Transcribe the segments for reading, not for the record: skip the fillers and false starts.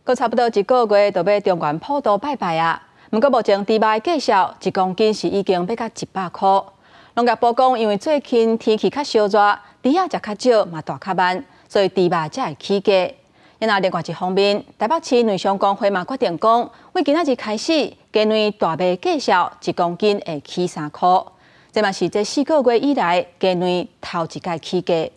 閣差不多一個月就欲中元普渡拜拜啊！毋過目前豬肉的價數一公斤是已經欲到100箍。農業部講，因為最近天氣較燒熱，豬仔食較少，嘛大較慢，所以豬肉才會起價。那另外一方面，台北市卵商公會嘛決定講，對今仔日開始，雞卵大賣價數一公斤會起3箍。這嘛是這4個月以來雞卵頭一擺起價。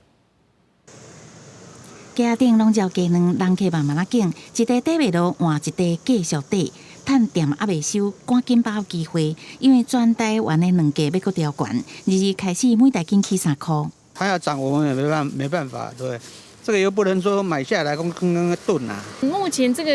街頂攏焦雞卵，人客慢慢仔緊，一塊底袂落，換一塊繼續底。趁店猶未收，趕緊把握機會，因為全台灣的卵價欲閣調懸，二二開始每大斤起3箍。它要漲，我們也沒辦法，對。這個又不能說買下來講剛剛燉啊。目前這個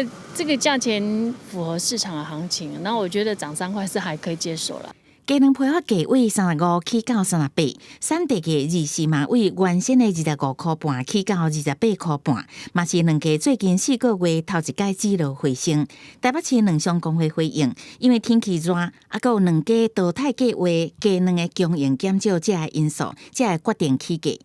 價錢符合市場的行情，那我覺得漲3塊是還可以接受啦。雞卵批發價為35起到38，產地價二四嘛為原先的25箍半起到28箍半，嘛是卵價最近4個月頭一擺止落回升。台北市卵商公會回應，因為天氣熱，啊，閣有卵雞淘汰計劃、雞卵的供應減少這个因素，才會決定起價。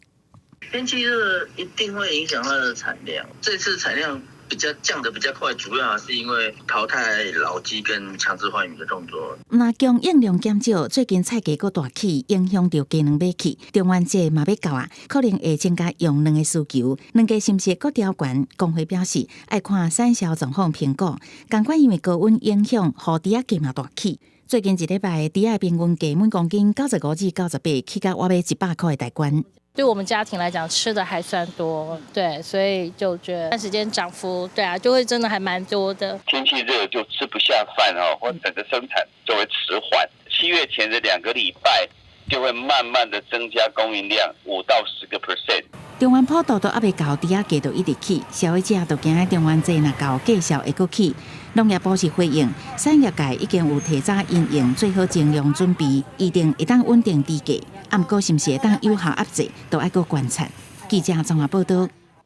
天氣熱一定會影響它的產量，這次產量比較降得比較快，主要是因為淘汰老雞跟強制換羽的動作。若供應量減少，最近菜價閣大起，影響著雞卵買氣。中元節嘛欲到啊，可能會增加用卵的需求。卵價是毋是閣調懸？公會表示愛看產銷狀況評估。仝款因為高溫影響，予豬仔價嘛大起。最近一禮拜，豬仔平均價每公斤95至98，起到倚欲100箍的大關。對我們家庭來講，吃的還算多，對，所以就覺得段時間漲幅，對啊，就會真的還蠻多的。天氣熱就吃不下飯哦，或整個生產就會遲緩。7月前的2個禮拜就會慢慢的增加供應量5到10個 percent。中元普渡都猶未到，豬仔價就一直起，消費者就驚喺中元節若到價數會閣起。農業部是回應，產業界已經有提早因應做好增量準備，預定會當穩定豬價。啊，毋過是毋是會當有效壓制，都愛閣觀察。記者綜合報道。